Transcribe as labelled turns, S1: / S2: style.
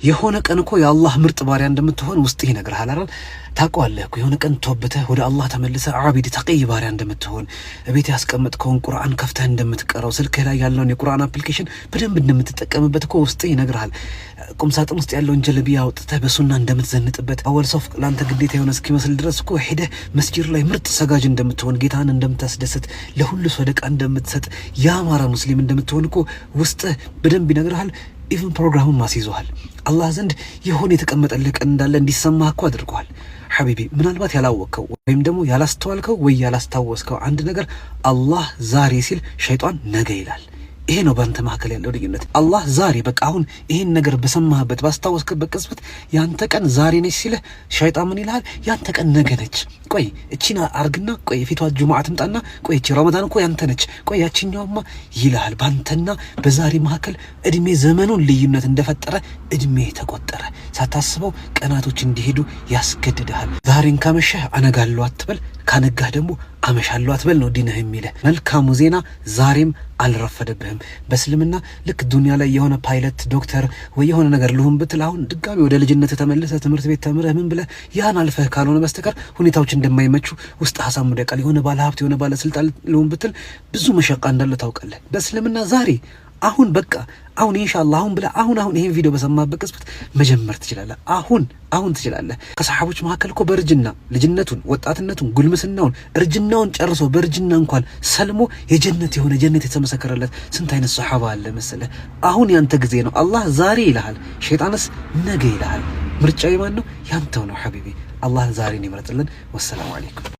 S1: የሆነ ቀን እኮ የአላህ ምርጥ ባሪያ እንደምትሆን ውስጥህ ይነግርሃል አይደል? ታውቀዋለህ እኮ የሆነ ቀን ተወብተህ ወደ አላህ ተመልሰህ ዓቢድ ተቂይ ባሪያ እንደምትሆን፣ ቤት ያስቀመጥከውን ቁርአን ከፍተህ እንደምትቀረው፣ ስልክህ ላይ ያለውን የቁርአን application በደንብ እንደምትጠቀምበት እኮ ውስጥህ ይነግርሃል። ቁምሳጥን ውስጥ ያለውን ጀለቢያ አውጥተህ በሱና እንደምትዘንጥበት፣ አወል ሶፍ ለአንተ ግዴታ የሆነ እስኪመስል ድረስ እኮ ሄደህ መስጂድ ላይ ምርጥ ሰጋጅ እንደምትሆን፣ ጌታን እንደምታስደስት፣ ለሁሉ ሰደቃ እንደምትሰጥ፣ ያማረ ሙስሊም እንደምትሆን እኮ ውስጥህ በደንብ ይነግርሃል። Even ፕሮግራሙን ማስይዘዋል። አላህ ዘንድ የሆነ የተቀመጠልህ ቀን እንዳለ እንዲሰማህ እኮ አድርገዋል። حبيبي ምናልባት ያላወቅከው ወይም ደግሞ ያላስተዋልከው ወይ ያላስታወስከው አንድ ነገር፣ አላህ ዛሬ ሲል ሸይጣን ነገ ይላል። ይሄ ነው በአንተ መካከል ያለው ልዩነት። አላህ ዛሬ በቃ አሁን ይሄን ነገር በሰማህበት ባስታወስክበት ቅጽበት ያንተ ቀን ዛሬ ነች ሲልህ ሸይጣን ምን ይልሃል? ያንተ ቀን ነገ ነች። ቆይ እቺን አርግና፣ ቆይ የፊቷ ጁሙዓ ትምጣና፣ ቆይ እቺ ረመዳን እኮ ያንተ ነች፣ ቆይ ያቺኛውማ ይልሃል። ባንተና በዛሬ መካከል እድሜ ዘመኑን ልዩነት እንደፈጠረ እድሜ ተቆጠረ። ሳታስበው ቀናቶች እንዲሄዱ ያስገድድሃል። ዛሬን ካመሸህ አነጋለሁ አትበል፣ ካነጋህ ደግሞ አመሻለሁ አትበል ነው ዲንህ የሚልህ። መልካሙ ዜና ዛሬም አልረፈደብህም። በእስልምና ልክ ዱንያ ላይ የሆነ ፓይለት፣ ዶክተር ወይ የሆነ ነገር ልሁን ብትል አሁን ድጋሚ ወደ ልጅነት ተመልሰህ ትምህርት ቤት ተምረህ ምን ብለህ ያን አልፈህ ካልሆነ በስተቀር ሁኔታዎች እንደማይመቹ ውስጥ ሀሳብ ያውቃል። የሆነ ባለ ሀብት፣ የሆነ ባለስልጣን ልሁን ብትል ብዙ መሸቃ እንዳለ ታውቃለህ። በእስልምና ዛሬ አሁን በቃ አሁን ኢንሻአላህ አሁን ብለህ አሁን አሁን ይሄን ቪዲዮ በሰማህበት ቅጽበት መጀመር ትችላለህ። አሁን አሁን ትችላለህ። ከሰሓቦች መካከል እኮ በእርጅና ልጅነቱን፣ ወጣትነቱን፣ ጉልምስናውን፣ እርጅናውን ጨርሶ በእርጅና እንኳን ሰልሞ የጀነት የሆነ ጀነት የተመሰከረለት ስንት አይነት ሰሓባ አለ መሰለህ። አሁን ያንተ ጊዜ ነው። አላህ ዛሬ ይልሃል፣ ሸይጣንስ ነገ ይልሃል። ምርጫው የማን ነው? ያንተው ነው حبيبي። አላህ ዛሬን ይምረጥልን። والسلام عليكم።